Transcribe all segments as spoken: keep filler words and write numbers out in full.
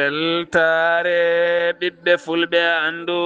Weltaare ɓiɓɓe fulɓe, anndu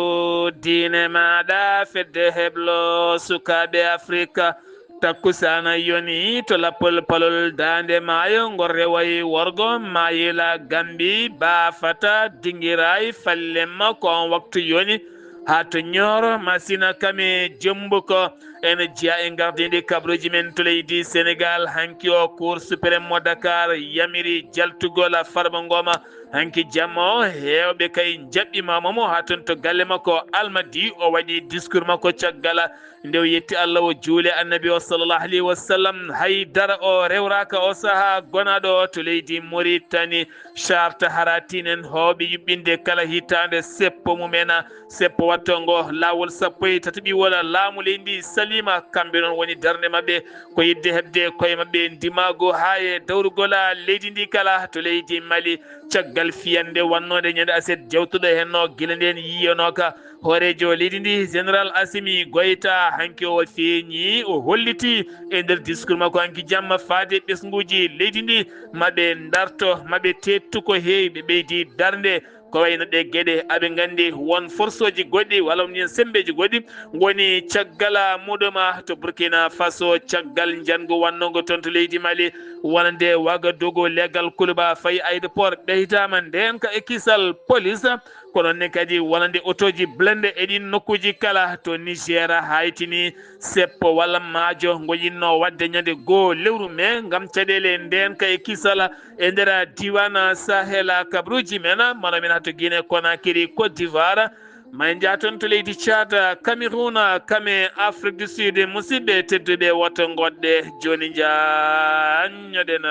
diine maaɗa, fedde heblo sukaaɓe Afrika. Takkusaana yoni to lappol palol daande maayo, ngol rewayi worgo, maayila Gambi, baafata, dingiraay, fallemma, ko on waktu yoni. Haa to Ñooro, Masina, Kame, Jembuko, ene jeyaa e ngardiiɗi kabaruuji men to leydi Senegaal. Hanki o, Cour suprême mo Dakar yamiri jaltugol Farba Ngoma. Hanki jamma o, heewɓe kay njaɓɓimaama mo haa toon to galle makko Almadi. O waɗi discours makko caggal nde o yetti Allah, o juuli Annabi o, sallallahu alayhi wa sallam. Hay dara o rewraaka o sahaa gonaaɗo o to leydi Mauritanie. Charte haratin en, heewɓe yuɓɓinde kala hitaande seppo mum en, seppo watto ngo, laawol sappo e tataɓiwol laamu leydi ndi salima. Kamɓe noon woni darnde maɓɓe ko yiɗde heɓde koye maɓɓe ndimaagu haa e dawrugol leydi ndi kala to leydi Mali. Caggal fiyannde wannoonde ñande aset jawtuɗo heen o, gila ndeen yiyanooka, hooreejo leydi ndi, Général Assimi Goïta, hanki o feeñi, o holliti e nder discours makko hanki jamma faade ɓesnguuji leydi ndi, maɓe ndarto, maɓe teettu ko heewi, ɓe ɓeydi darnde. Ko wayno ɗe geɗe, aɓe nganndi won forsooji goɗɗi, walla won sembeeji goɗɗi ngoni caggal muɗum to Burkina Faso, caggal njanngu wannongo toon to leydi Mali, wonande Wagadugu, leegal Kuluba fayi aéroport ɓeydaama ndeenka e kisal police. Ko noon ne kadi wonande otooji blende e ɗiin nokkuuji kala to Niger, haytini seppo walla maajo ngo yinnoo waɗde ñande goo lewru mee ngam caɗeele ndeenka e kisal e nder diiwaan Sahel. Kabaruuji men, mano men haa to Guinée Conakry, Côte d'Ivoire, ma en njah toon to leydi Tchad, Cameroun, Kame, Afrique du Sud. Musidɓe tedduɓe, woto ngoɗɗe jooni, njaññoɗen.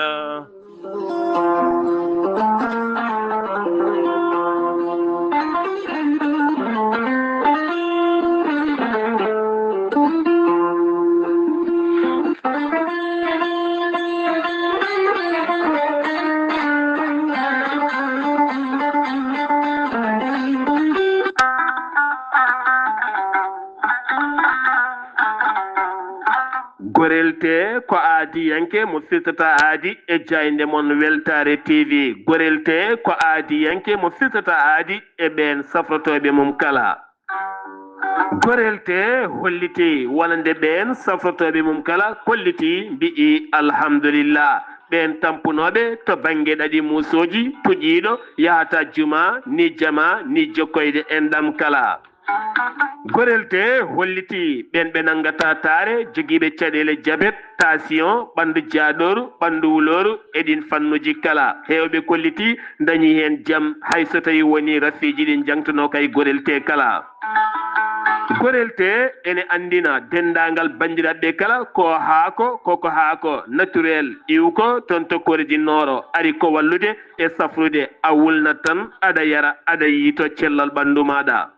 Gorel tee ko aadiyanke mo firtata aadi e jaaynde mon Weltaare T V. Gorel tee ko aadiyanke mo firtata aadi e ɓeen safrotooɓe mum kala. Gorel tee hollitii wonande ɓeen safrotooɓe mum kala, kollitii, mbi'i alhamdulillah. Ɓeen tampunooɓe to bannge ɗaɗi muusooji, puƴiiɗo yahata juma, ni jama, ni jokkoyde enɗam kala. Gorel tee hollitii ɓeen ɓe nanngata taare, jogiiɓe caɗeele jabet, tension, ɓanndu jaaɗooru, ɓanndu wulooru e ɗiin fannuuji kala. Heewɓe kollitii ndañii heen jam, hay so tawii wonii rafiiji ɗi njaŋtunoo kay gorel tee kala. Gorel tee ene anndina denndaangal banndiraaɓe kala ko haako, koko haako naturel, iwko toon to Corée du Nord, ari ko wallude e safrude, a wulnat tan, aɗa yara, aɗa yiytoo cellal ɓanndu maaɗa.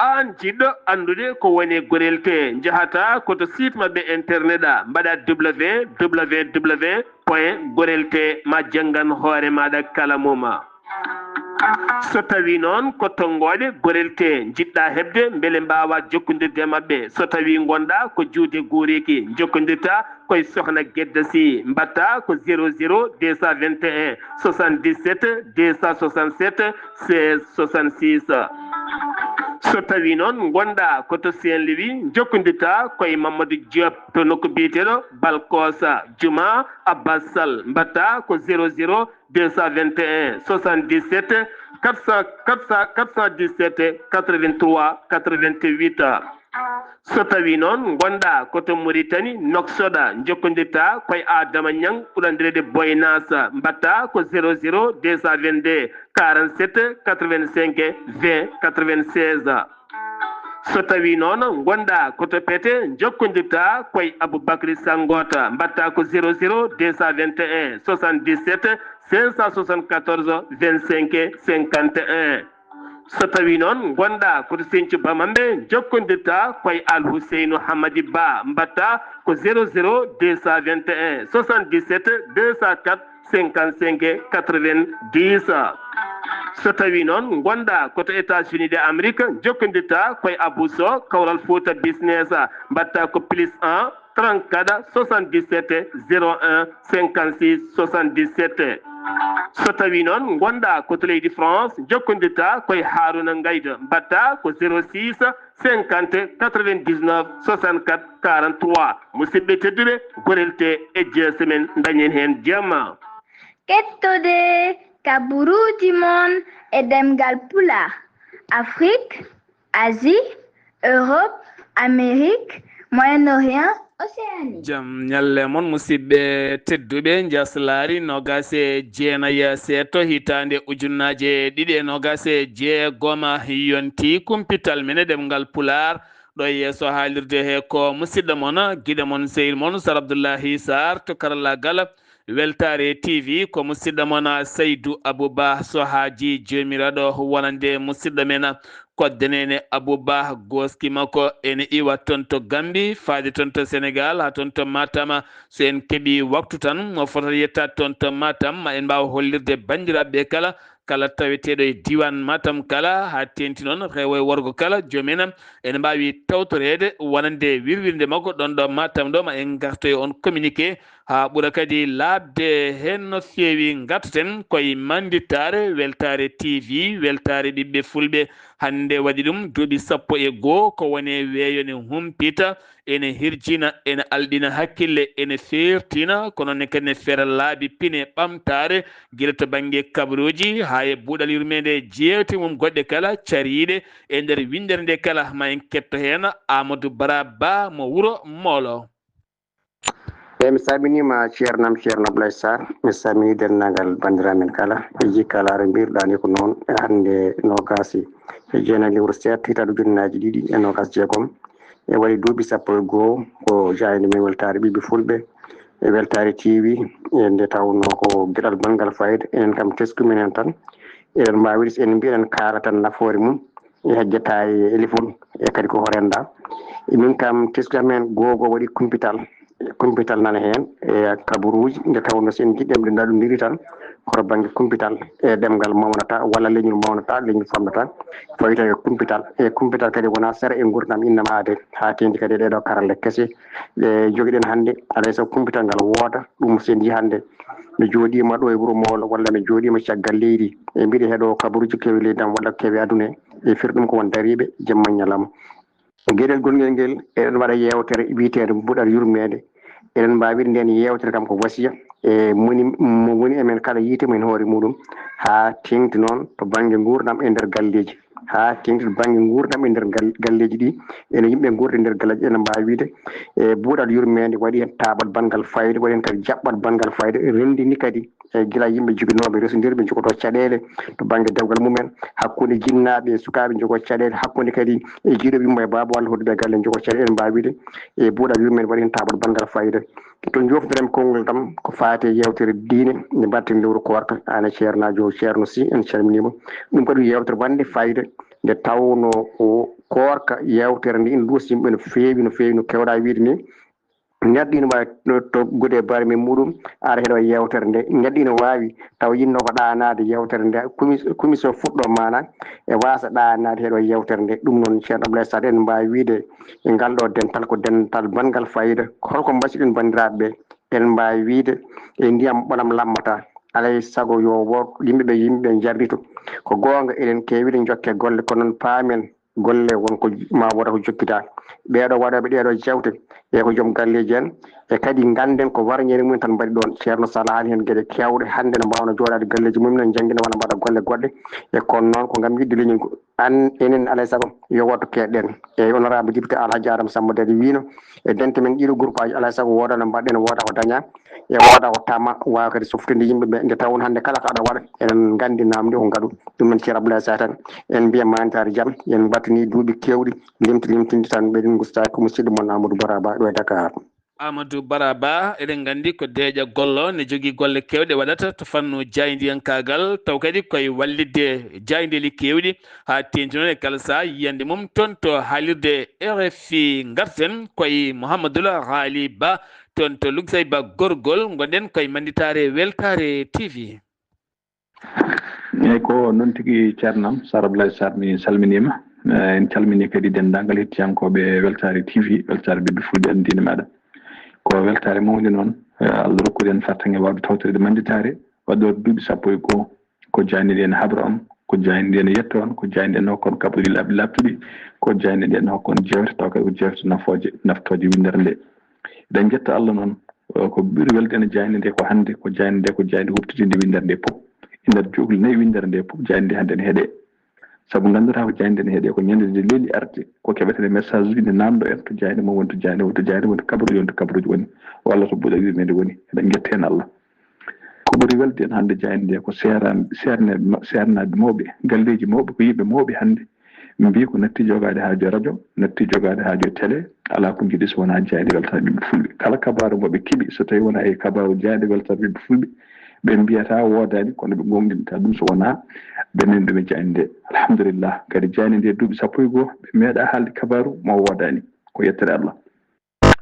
Aan jiɗɗo anndude ko woni gorel tee, njahata ko to site maɓɓe internet a, mbaɗa W W W point gorel tee ma janngan hoore maaɗa kala mum. So tawii noon ko tonngooɗe gorel tee njiɗɗa heɓde mbele mbaawa jokkondirde e maɓɓe, so tawii ngonɗa ko juuɗe guuriiki, njokkondirta koye Sohna Gedda Sy, mbaɗta ko zéro zéro deux cent vingt et un soixante-dix-sept deux cent soixante-sept seize soixante-six. So tawii noon ngonɗa ko to Saint-Louis, njokkondirta koye Mamadou Diop to nokku biyeteeɗo Balkosa, Juma Abbas Sall, mbaɗta ko zéro zéro deux cent vingt et un soixante-dix-sept quatre cent, quatre cent, quatre cent dix-sept quatre-vingt-trois quatre-vingt-huit. So tawii noon ngonɗa ko to Mauritanie, Nouakchott, njokkondirta koye Adama Niang ɓuranndireede Boy Nas, mbaɗta ko zéro zéro deux cent vingt-deux quarante-sept quatre-vingt-cinq vingt quatre-vingt-seize. So tawii noon ngonɗa ko to Pete, njokkondirta koye Aboubacry Sangota, mbaɗta ko zéro zéro deux cent vingt et un soixante-dix-sept cinq cent soixante-quatorze vingt-cinq cinquante et un. So tawii noon ngonɗa ko to Sinthiou Bamambé, njokkondirta koye Al Huseynou Hamadi Ba, mbaɗta ko zéro zéro deux cent vingt et un soixante-dix-sept deux cent quatre cinquante-cinq quatre-vingt-dix. So tawii noon ngonɗa ko to États-Unis de Amérique, njokkondirta koye Abou Sow, Kawral Fouta Business, mbaɗta ko plus un trente-quatre soixante-dix-sept zéro un cinquante-six soixante-dix-sept. So tawii noon ngonɗaa ko to leydi France, njokkondirtaa ko e Haaruna Ngaydo, mbaɗtaa ko zéro six cinquante quatre-vingt-dix-neuf soixante-quatre quarante-trois. Musidɓe tedduɓe, gorel tee e jeese men, ndañen heen jamma. Kettode kaburuuji mon e ɗemngal Pulaar, Afrik, Asie, Europe, Amérique, Moyen-Orient, Océanie. Jam ñalle mon, musidɓe tedduɓe. Njaslaari noogaas e jeenayi seeɗto hitaande ujunnaaje ɗiɗi e noogaas e jeegom yonti kumpital men e ɗemngal Pulaar. Ɗo e yeeso haalirde he ko musidɗo mon, giɗo mon, sehil mon, Sar Abdullahi Sarr to karallaagal. Weltaare T V ko musidɗo mon Saydu Abuba Sohaaji Joomiraaɗo wonande musidɗo men Kodde Neene Abuba, gooski makko ene iwa toon to Gambi, faade toon to Senegal, haa toon to Matam. So en keɓii waktu tan, mo fotata yettaade toon to Matam, ma en mbaaw hollirde banndiraaɓe ɓe kala, kala taweteeɗo e diiwaan Matam kala, haa teeŋti noon rewo e worgo kala, joom en ene mbaawi tawtoreede wonande wirwirnde makko ɗoon ɗo Matam ɗo, ma en ngartoy on communiqué. Haa ɓura kadi laaɓde heen no feewi, ngartoten koye mandittaare Weltaare T V, Weltaare Ɓiɓɓe Fulɓe. Hannde waɗi ɗum duuɓi sappo e goo, ko woni e weeyo ne humpita, ene hirjina, ene alɗina hakkille, ene feertina, ko noon ne kadi ne feera laabi pine ɓamtaare, gila to bannge kabaruuji haa e buuɗal yurmeende jeewte mum goɗɗe kala cariiɗe e nder winndere nde kala. Ma en ketto heen Amadou Bara Ba mo wuro Moolo. Eyi, mi salminiima ceerno am, ceerno Ablaye Sarr. Mi salminii denndaangal banndiraaɓe men kala. E jikkaalaare mbirɗaa ni ko noon, e hannde noogaas e jeenayi lewru seeɗto hitaande ujunnaaji ɗiɗi e noogaas jeegom. E waɗi duuɓi sappo e goo ko jaaynde men Weltaare Ɓiɓɓe Fulɓe e Weltaare T V, e nde tawnoo ko geɗal banngal fayda. Enen kam tesku men en tan, eɗen mbaawi, so en mbiyi eɗen kaala tan nafoore mum, e hejjata e elifon, e kadi ko horenda. E min kam, teskuya men googo waɗi kumpital. Kumpital nana heen e kabaruuji, nde tawnoo so en njiɗɗii ɗe ndaɗondiri tan, ko to bannge kumpital e ɗemngal mawnata, walla leñol mawnata, leñol famɗata, fawita e kumpital. E kumpital kadi wonaa sera e nguurndam innama aade, haa teeŋti kadi e ɗee ɗoo karalle kese ɗe njogiɗen hannde. Alaa e sago kumpital ngal wooda, ɗum so en njii hannde, mi jooɗiima ɗo e wuro Moolo, walla mi jooɗiima caggal leydi, e mbiɗa heɗoo kabaruuji kewi leydi am walla kewi aduna, e fir ɗum ko won dariiɓe jemma ñalawma. Geɗel gongel ngel, eɗen waɗa yeewtere wiyeteende buɗal yurmeende. Eɗen mbaawi wiide ndeen yeewtere kam ko wasiya, e moni, mo woni e men kala yiite mum heen hoore muɗum, haa teeŋti noon to bannge nguurndam e nder galleeji, haa teeŋti to bannge nguurndam e nder gal-, galleeji ɗi, ene yimɓe nguurdi e nder galleeji, eɗen mbaawi wiide, e buuɗal yurmeende waɗi heen taaɓal banngal fayda, waɗi heen kadi jaɓɓal banngal fayda, renndini kadi e gila yimɓe joginooɓe resondirɓe njogotoo caɗeele to bannge dewgal mumen, hakkunde jinnaaɓe e sukaaɓe njogoo caɗeele, hakkunde kadi e jiiɗo yumma e baaba walla hoɗuɓe e galle njogoo caɗeele, eɗen mbaawi wiide e buuɗal yurmeende waɗi heen taaɓal banngal fayda. To joofndiren konngol kam ko faati e yeewtere diine nde mbaɗten lewru koorka, aan e ceernaajo Ceerno Sy, en calminiima. Ɗum kadi ko yeewtere wonde fayda nde tawnoo o koorka yeewtere nde ina luusa yimɓe no feewi, no feewi, no keewɗaa wiide ni. Neɗɗo ina waawi to, to gude barmi muɗum ara heɗo yeewtere nde. Neɗɗo ina waawi taw yinnoo ko ɗaanaade yeewtere nde. Kumi, kumi so fuɗɗo maana e waasa ɗaanaade heɗo yeewtere nde. Ɗum noon, Ceerno Ablaye Sarr, en mbaawi wiide e ngal ɗo dental ko dental banngal fayida. Ko holko mbasiɗen banndiraaɓe ɓe? En mbaawi wiide e ndiyam ɓolam lammata. Alay sago yo wo yimɓe ɓe, yimɓe ɓe njarrito. Ko goonga eɗen keewi de njokke golle, ko noon paamen golle won ko j-, ma wota ko jokkitaa. Ɓeeɗo waɗooɓe ɗeeɗo jewte, e ko joom galleeji en, e kadi ngannden ko warñeede mumen tan mbaɗi ɗoon. Ceerno Sala haali heen geɗe keewɗe hannde no mbaawno jooɗaade galleeji mumen, no njanngina walla mbaɗa golle goɗɗe. E kono noon ko ngam yiɗde leñol ngol. Aan, enen alay sago yo woto keeɗɗen. E honorable député Alhaji Adama Samba Dali wiino, e dente men ɗiɗo groupe aji alay sago wooda no mbaɗɗen, wooda ko daña, e wooda ko tama, waawa kadi softude yimɓe ɓe. Nde tawnoo hannde kala ko aɗa waɗa, eɗen nganndi namde ko ngaɗu. Ɗum noon Ceerno Abdoulaye Sarr tan, en mbiya mantaare jam, en mbattini duuɓi keewɗi, limti limtinde tan, ɓeɗen gustaaki ko musidɗo mon Amadou Bara Ba ɗo e Dakar. Amadou Bara Ba, eɗen nganndi ko deeƴa gollo ne jogii golle keewɗe waɗata to fannu jaayndiyankaagal, taw kadi koye wallitde jaayndeeli keewɗi haa teeŋti noon e kala sahaa yiyannde mum toon to haalirde R F I. Ngarten koye Mouhamadoul Haali Ba toon to Lugsay Ba Gorgol, ngonɗen koye mannditaare Weltaare T V. Eeyi, ko noon tigi, ceerno am, Sar Abdoulaye Sarr, mi salminiima. Eh, en calminii kadi denndaangal hettiyankooɓe Weltaare T V, Weltaare Ɓiɓɓe Fulɓe, anndinde meɗen. Ko weltaare mawnde noon, eh, Allah rokkude en fartaŋŋe waawde tawtoreede mannditaare, Waɗde duuɓi sappo e goo, ko jaaynde nde ene habra on, ko jaaynde nde ene yetta on, ko jaaynde nde ene hokka on kabaruuji laaɓɗi laaɓtuɗi, ko jaaynde nde ene hokka on jeewte, tawa kadi ko jeewte nafooje, naftooje winndere nde. Eɗen njetta Allah noon, eh, ko ɓuri welde ene jaaynde nde ko hannde, ko jaaynde nde ko jaaynde huɓtitiinde winndere nde fof. E nder jookli nayi winndere nde fof, jaaynde nde hannde ene heɗee. Sabu ngannduɗaa ko jaaynde nde heɗee ko ñande nde leeli arde, ko keɓeten e message uji nde naamndo en to jaaynde mo woni, to jaaynde woni, to jaaynde woni, to kabaruuji woni, to kabaruuji woni, walla to buɗal yurmeende woni. Eɗen njetta heen Allah. Ko ɓuri welde en hannde jaaynde nde ko seeraan-, seerne-, seernaaɓe mawɓe, galleeji mawɓe, ko yimɓe mawɓe hannde mbiyi ko natti jogaade haa jooni radio, natti jogaade haa jooni télé, alaa ko njiɗi so wonaa jaaynde weltaare ɓiɓɓe fulɓe. Kala kabaaru mo ɓe keɓi, so tawii wonaa e kabaaru jaaynde weltaare ɓiɓɓe fulɓe, ɓe mbiyata woodaani, kono ɓe goongɗinta ɗum so wonaa ɓe nani ɗum e jaaynde nde. Alhamdulillah, kadi jaaynde nde duuɓi sappo e goo, ɓe meeɗaa haalde kabaaru mo woodaani. Ko yettere Allah.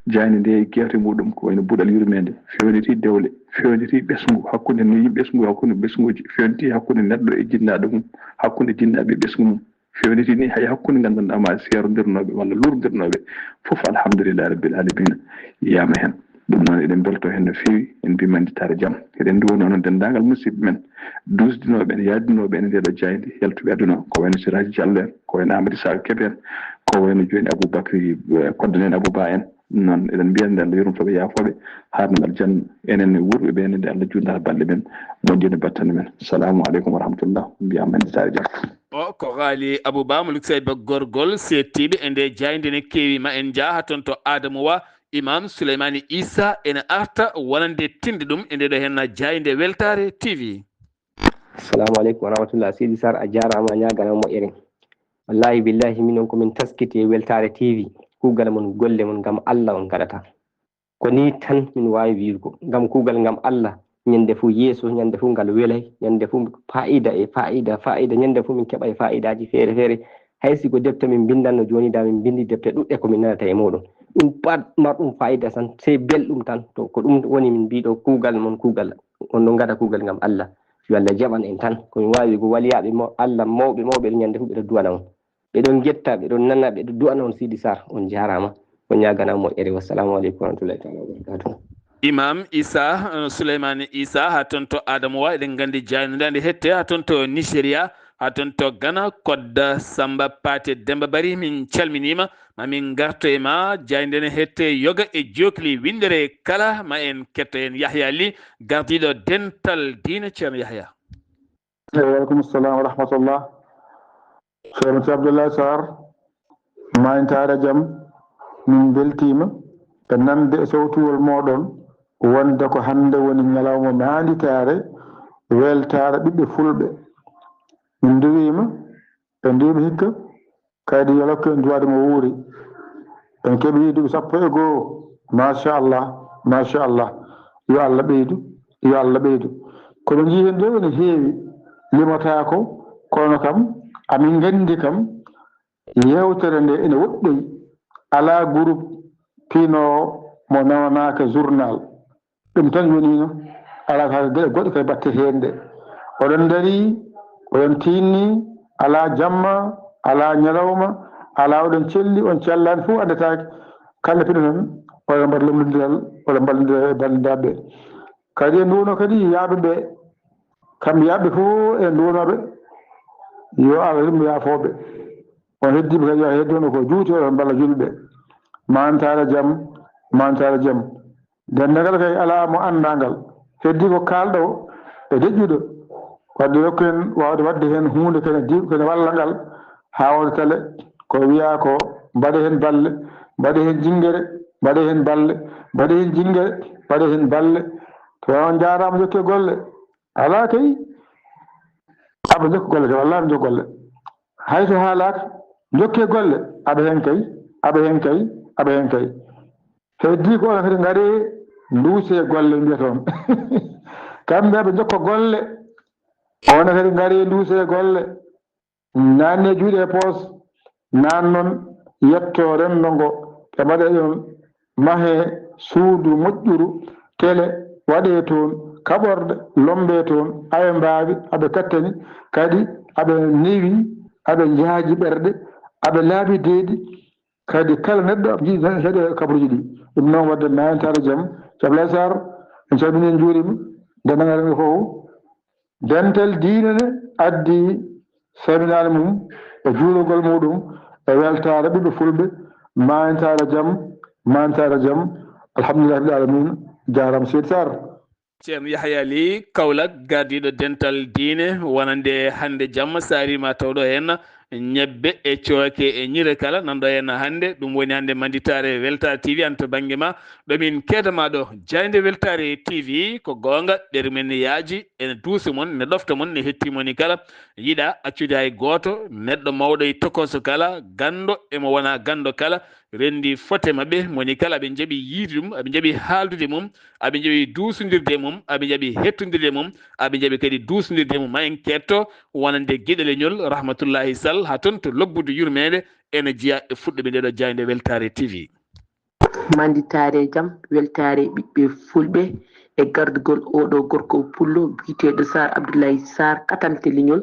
Jaaynde nde e gewte muɗum ko wayno buɗal yurmeende, fewniti dewle, fewniti ɓesngu hakkunde ni ɓesngu, hakkunde ɓesnguuji, fewniti hakkunde neɗɗo e jinnaaɗo mum, hakkunde jinnaaɓe e ɓesngu mum, fewniti ni hay hakkunde nganndanɗaa ma seerondirnooɓe walla luurndirnooɓe fof, alhamdulillahi rabbil alamina, yiyaama heen. Ɗum noon, eɗen mbeltoo heen no feewi, en mbiyi ma en njettaare jam. Eɗen nduwanoo noon denndaangal musidɓe men, duusdinooɓe en, yaaddinooɓe en e ndee ɗoo jaaynde, yaltuɓe aduna, ko wayno Siraaji Jallo en, ko wayno Amady Sall Kebe en, ko wayno jooni Aboubacry, eh, Kodden en, Abouba en. Ɗum noon, eɗen mbiya nde Allah yurmoto ɓe, yaafoo ɓe, haarna ɓe aljanna. Enen e wuurɓe ɓe, nde Allah juutnata balɗe men, moƴƴina battane men. Salaamu aleykum wa rahmatullah. Mbiyaama en njettaare jam. O ko Haali Abouba mo Luksey Ba Gorgol, seettiiɓe e nde jaaynde ne keewi, ma en njaa haa toon to Adama Wa. Imam Souleymani Issa ene arta wonande tinde ɗum e nde ɗo henna jaaynde Weltaare T V. Assalamu aleykum wa rahmatullah. Seydi Sarr, a jaaraama, a ñaaganaama moƴƴere. Wallahi billahi, minen ko min taskiti e Weltaare T V. Kuugal mon, golle mon, ngam Allah on ngaɗata. Ko nii tan min waawi wiyrugo. Ngam kuugal ngam Allah, ñande fuu yeeso, ñande fuu ngal welay, ñande fuu faa'ida e faa'ida, faa'ida, ñande fuu min keɓay faa'idaaji feere feere. Hay si ko defte min mbindanno jooni, da min mbindi defte ɗuɗɗe ko min nanata e muuɗum. Ɗum pat marɗum faa'ida tan, sey belɗum tan. To ko ɗum woni min mbiɗo kuugal mon, kuugal. On ɗon ngaɗa kuugal ngam Allah. Yo Allah jaɓan en tan. Ko min waawi ko waliyaaɓe mo-, Allah mawɓe mawɓe, ñande fuu ɓe ɗo du'ana on. Ɓe ɗon ngetta, ɓe ɗon nana, ɓe ɗon du'ana on, Sidi Sarr. On jaaraama. On ñaaganaama moƴƴere. Wassalamu aleykum wa rahmatullahi taala wa barakatuh. Imam Issa, eh, Souleymane Issa, haa toon to Adamawa, eɗen nganndi jaaynde nde hette, haa toon to Nigeria, haa toon to Ghana, Kodda Samba Paate Demba Bari, min calminiima. Ma min ngarto e ma, jaaynde ne hette yoga e jookli winndere kala, ma en ketto heen Yahya Ly, gardiiɗo dental diine, Ceerno Yahya. Eyi, waleykum salam wa rahmatullah. Ceerno Abdoulaye Sarr, mayntaare jam, min mbeltiima e nande e sawtuwol mooɗon, wonde ko hannde woni ñalawma maanditaare weltaare ɓiɓɓe fulɓe. Min nduwiima, ɓe nduwiima hikka, kadi yo Allah hokku en duwaade mo wuuri. En keɓii duuɓi sappo e goo. Machallah, machallah. Yo Allah ɓeydu, yo Allah ɓeydu. Ko ɓe njii heen ɗo ene heewi, limotaako, kono kam, amin nganndi kam, yeewtere nde ene woɗɗoyi. Alaa groupe pinoowo mo nawanaaka journal. Ɗum tan woniino, alaa ko geɗe goɗɗe koye batte heen ɗe. Oɗon ndarii, oɗon tiinnii, alaa jamma, alaa ñalawma, alaa oɗon celli, on cellaani fof anndataake. Kala pino tan, oɗon mbaɗa lomlondiral, oɗon mballondira e banndiraaɓe ɓe. Kadi en nduwno kadi yaaɓe ɓe, kamɓe yaaɓe fof en nduwnooɓe, yo Allah yurmo yaafooɓe. On heddiiɓe kadi, yo heddono ko juuti, oɗon mballa julɓe. Mantaare jam, mantaare jam. Denndaangal kay alaa mo anndaa ngal. Heddii ko kaalɗo e deƴƴuɗo. Wadde yokku en waawde waɗde heen huunde kene diw-, kene walla ngal haa wonde tale ko wiyaa ko mbaɗe heen balle, mbaɗe heen jinngere, mbaɗe heen balle, mbaɗe heen jinngere, mbaɗe heen balle. To on njaaraama, njokkee golle. Alaa kay, aɓe njokka golle kay, wallaahi ɓe njokka golle. Hay so haalaaka, njokkee golle, aɓe heen kay, aɓe heen kay, aɓe heen kay. Heddii ko onon kadi ngaree nduusee golle, mbiyata on. Kamɓe aɓe njokka golle, onon kadi ngaree nduusee golle. Naannee juuɗe e poos, naan noon yettoo renndo ngo, ɓe mbaɗee ɗum, mahee suudu moƴƴuru, tele waɗee toon, kaɓorɗe lommbee toon, aɓe mbaawi, aɓe kattani, kadi aɓe newi, aɓe njaaji ɓerɗe, aɓe laaɓi deedi, kadi kala neɗɗo aɓe njiɗi tan heɗe kabaruuji ɗi. Ɗum noon waɗde mayantaare jam, Ceerno Ablaye Sarr, en calminii, en njuuriima, denndaangal renndo fof, Dental diine ne addi saminaare mum e juulugol muɗum e weltaare ɓiɓɓe fulɓe, maantaare jam, maantaare jam. Alhamdulillahi rabbil alamin. Jaaram Seydi Sarr. Ceerno Yahya Ly, Kaolack, gardiiɗo dental diine, wonande hannde jamma, so a arii ma taw ɗo heen ñebbe e cooke e ñiiri kala nan ɗo heen hannde. Ɗum woni hannde mannditaare Weltaare T V an to bannge ma, ɗo min keedama ɗo. Jaaynde Weltaare T V, ko goonga, ɓerɗe men ne yaaji, ene duusa mon, ne ɗofta mon, ne hetti moni kala. Yiɗa accude hay gooto, neɗɗo mawɗo e tokooso kala, ganndo e mo wonaa ganndo kala, renndi fote maɓɓe, moni kala aɓe njaɓi yiide ɗum, aɓe njaɓi haaldude mum, aɓe njaɓi duusondirde mum, aɓe njaɓi hettondirde mum, aɓe njaɓi kadi duusondirde mum. Ma en keɗto wonande giɗo leñol Rahmatullahi Sall, haa toon to Lobbudu Yurmeende, ene jeyaa e fuɗɗuɓe nde ɗo jaaynde Weltaare T V. Mannditaare jam, weltaare ɓiɓɓe fulɓe e gardugol oo ɗo gorko pullo biyeteeɗo Sarr Abdoulaye Sarr, katante leñol.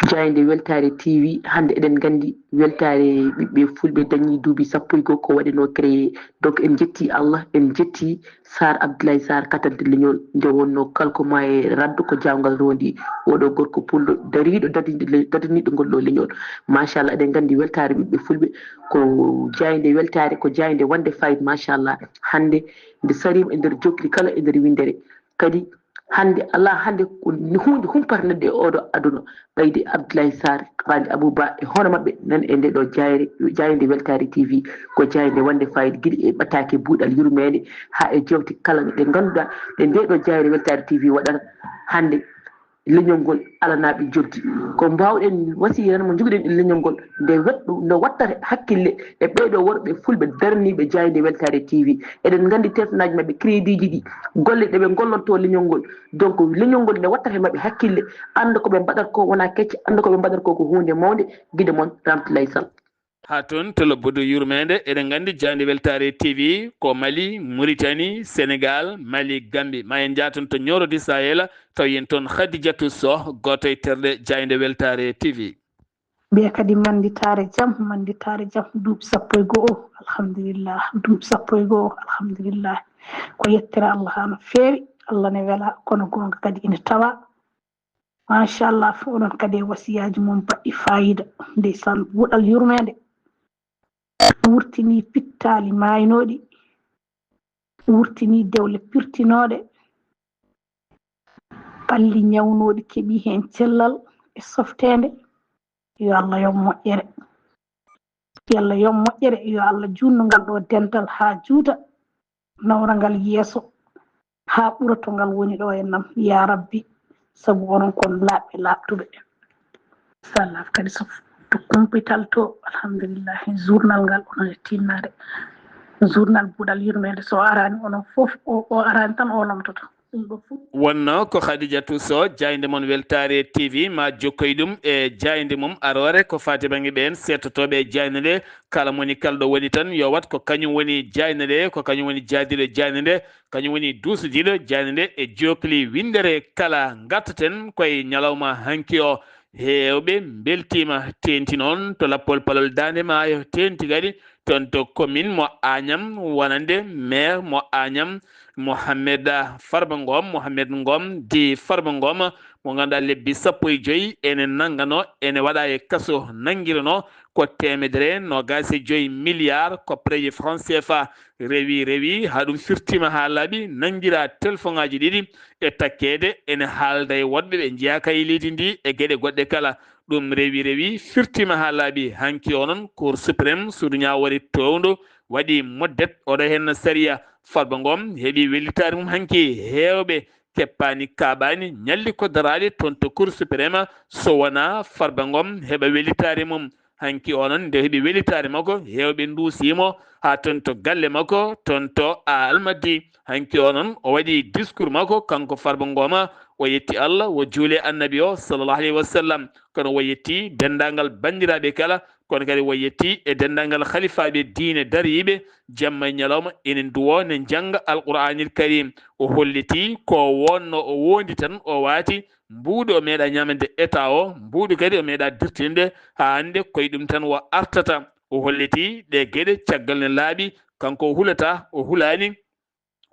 Jaaynde Weltaare T V, hannde eɗen nganndi Weltaare ɓiɓɓe fulɓe dañii duuɓi sappo e go'o ko waɗenoo créé. Donc, en njetti Allah, en njetti Sarr Abdoulaye Sarr, katante leñol, nde wonnoo kala ko maa e raddo ko jaawngal rondi. Oo ɗo gorko pullo dariiɗo, daraniiɗo le-, daraniiɗo ngol ɗo leñol. Machallah, eɗen nganndi Weltaare ɓiɓɓe fulɓe ko jaaynde weltaare, ko jaaynde wonde fayida, machallah. Hannde nde sariima e nder jokli kala e nder winndere. Kadi hannde, alaa hannde ko huunde humpata neɗɗo e oo ɗo aduna. Ɓayde Abdoulaye Sarr, Qadi Abou Ba e hono maɓɓe nan e nde ɗo jaayre, jaaynde Weltaare T V, ko jaaynde wonde fayida, giɗo e ɓataake buuɗal yurmeende, haa e jeewte kala ɗe ngannduɗaa ɗe nde ɗo jaayre Weltaare T V waɗata hannde. Leñol ngol alanaa ɓe njoɓdi. Ko mbaawɗen wasiya tan mo njogiɗen e leñol ngol, nde weɗɗo, nde wattata hakkille e ɓee ɗo worɓe fulɓe daraniiɓe jaaynde Weltaare T V. Eɗen nganndi teetanaaji maɓɓe, créditji ɗi, golle ɗe ɓe ngollonto leñol ngol. Donc, leñol ngol nde wattata e maɓɓe hakkille, annda ko ɓe mbaɗata ko wonaa kecce, annda ko ɓe mbaɗata ko ko huunde mawnde, giɗo mon Ramatoulaye Sall. Haa toon to Lobbudu Yurmeende, eɗen nganndi jaaynde Weltaare T V ko Mali, Mauritanie, Sénégal, Mali, Gambie. Ma en njah toon to Nioro du Sahel, taw yen toon Khadijatou Soh, gooto e terɗe jaaynde Weltaare T V. Mbiya kadi mannditaare jam, mannditaare jam, duuɓi sappo e go'o, alhamdulillah, duuɓi sappo e go'o, alhamdulillah. Ko yettere Allah haa no feewi, Allah ne wela, kono goonga kadi ina tawa. Machallah, onon kadi e wasiyaaji mon baɗɗi faayiida. Ndeysaan, buuɗal yurmeende wurtinii pittaali maaynooɗi, wurtinii dewle pirtinooɗe, ɓalli ñawnooɗi keɓii heen cellal e softeende. Yo Allah yoɓ moƴƴere. Yo Allah yoɓ moƴƴere, yo Allah juutnu ngal ɗo dental haa juuta, nawra ngal yeeso, haa ɓura to ngal woni ɗo e nam, yaa Rabbi, sabu onon kon laaɓɓe laaɓtuɓe. Salaf kadi so to kumpital to, alhamdulillahi, journal ngal onon e tinnaade. Journal Buɗal Yurmeende, so araani onon fof, o, o araani tan o lomtoto. Ɗum ɗo fof. Wonno ko Khadijatou Sow, jaaynde mon Weltaare T V, ma jokkoy ɗum e jaaynde mum aroore ko faati bannge ɓeen seettotooɓe e jaaynde nde. Kala moni kalɗo woni tan, yo wat ko kañum woni jaaynde nde, ko kañum woni jaadiiɗo jaaynde nde, kañum woni duusodiiɗo jaaynde nde e jookli winndere kala. Ngartaten koye ñalawma hanki o. Heewɓe mbeltiima, teenti noon to Lappol Palol Daande Maayo, teenti kadi toon to commune mo Agnam, wonande maire mo Agnam, Mohamed Farba Ngom, Mohamed Ngom di Farba Ngom, mo ngannduɗaa lebbi sappo e joy ene nanngano, ene waɗa e kaso, nanngirano ko teemedere noogaas e joy milliard koppareeje franc C F A. Rewi, rewi, haa ɗum firtiima haa laaɓi, nanngiraa telefoŋaaji ɗiɗi e takkeede ene haalda e woɗɓe ɓe njeyaaka e leydi ndi e geɗe goɗɗe kala. Ɗum rewi, rewi, firtiima haa laaɓi. Hanki o noon, Cour suprême, suudu ñaawoore toowndu, waɗi moddet, oɗo heen sariya. Farba Ngom heɓi wellitaare mum hanki. Heewɓe keppaani, kaaɓaani, ñalli ko daraade toon to Cour suprême, so wonaa Farba Ngom heɓa wellitaare mum. Hanki o noon, nde heɓi wellitaare makko, heewɓe nduusii mo haa toon to galle makko, toon to Almadi. Hanki o noon, o waɗi discours makko, kanko Farba Ngom, o yetti Allah, o juuli e Annabi o, sallallahu alayhi wa sallam. Kono o yetti denndaangal banndiraaɓe kala, kono kadi o yetti e denndaangal halifaaɓe diine dariiɓe, jamma e ñalawma, ene nduwoo, ne njannga Alqur'aanil Kariim. O holliti ko wonno o wondi tan, o waati, mbuuɗu o meeɗa ñaamande État o, mbuuɗu kadi o meeɗa dirtinde haa hannde, koye ɗum tan o artata. O holliti ɗe geɗe caggal ne laaɓi, kanko o hulata, o hulaani,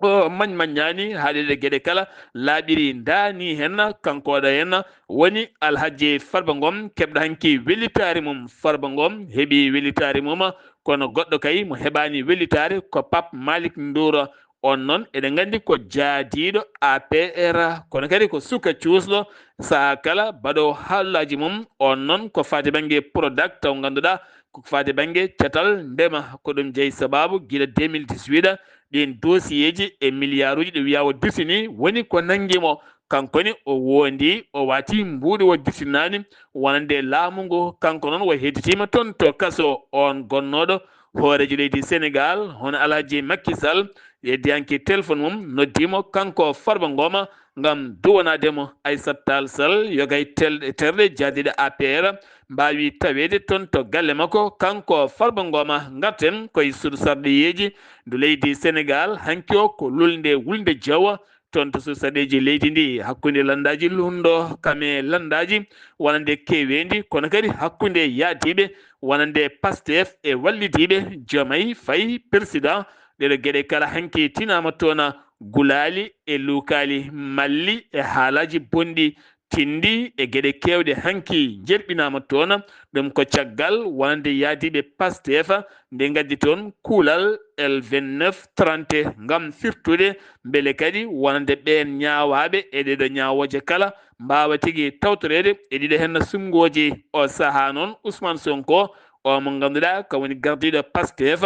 O mañ-maññaani haa ɗee geɗe kala laaɓiri, ndaani heen. Kanko ɗo heen woni Alhaji Farba Ngom, keɓɗo hanki wellitaare mum. Farba Ngom heɓi wellitaare mum, kono goɗɗo kay mo heɓaani wellitaare ko Pape Malick Ndour. On noon, eɗen nganndi ko jaadiiɗo A P R, kono kadi ko suka cuusɗo. Sahaa kala baɗo haalaaji mum. On noon ko faati bannge Prodac, taw ngannduɗaa ko faati bannge catal ndema. Ko ɗum jeyi sabaabu gila deux mille dix-huit, ɗiin dossier ji e milliard uji ɗi wiyaa o dusini, woni ko nanngi mo. Kanko ne o wondi, o waati mbuuɗi, o dusinaani wonande laamu ngu. Kanko noon o hedditiima toon to kaso. On gonnooɗo hooreejo leydi Senegaal, hono Alhaji Macky Sall, heddiyanke téléphone mum noddi mo, kanko Farba Ngoma, ngam duwanaade mo. Aissata Tall Sall, yogay tel-, terɗe jaadiiɗe A P R, mbaawi taweede toon to galle makko. Kanko Farba Ngoma, ngarten koye suudu sarɗiyeeji ndu leydi Senegaal. Hanki o ko lulnde wulnde jawa toon to suudu sarɗiyeeji leydi ndi, hakkunde lanndaaji lunndo kam e lanndaaji wonande keeweendi, kono kadi hakkunde yaadiiɓe wonande Pastef e wallidiiɓe Diomaye Faye président. Ɗeɗo geɗe kala hanki tinaama toon, gulaali e luukaali, malli e haalaaji bonɗi tinndi e geɗe keewɗe hanki njerɓinaama toon. Ɗum ko caggal wonande yaadiiɓe Pastef nde ngaddi toon kuulal L vingt-neuf trente ngam firtude mbele kadi wonande ɓeen ñaawaaɓe e ɗeɗo ñaawooje kala mbaawa tigi tawtoreede e ɗiɗo heen suɓngooji. O sahaa noon Ousmane Sonko, o mo ngannduɗaa kam woni gardiiɗo Pastef,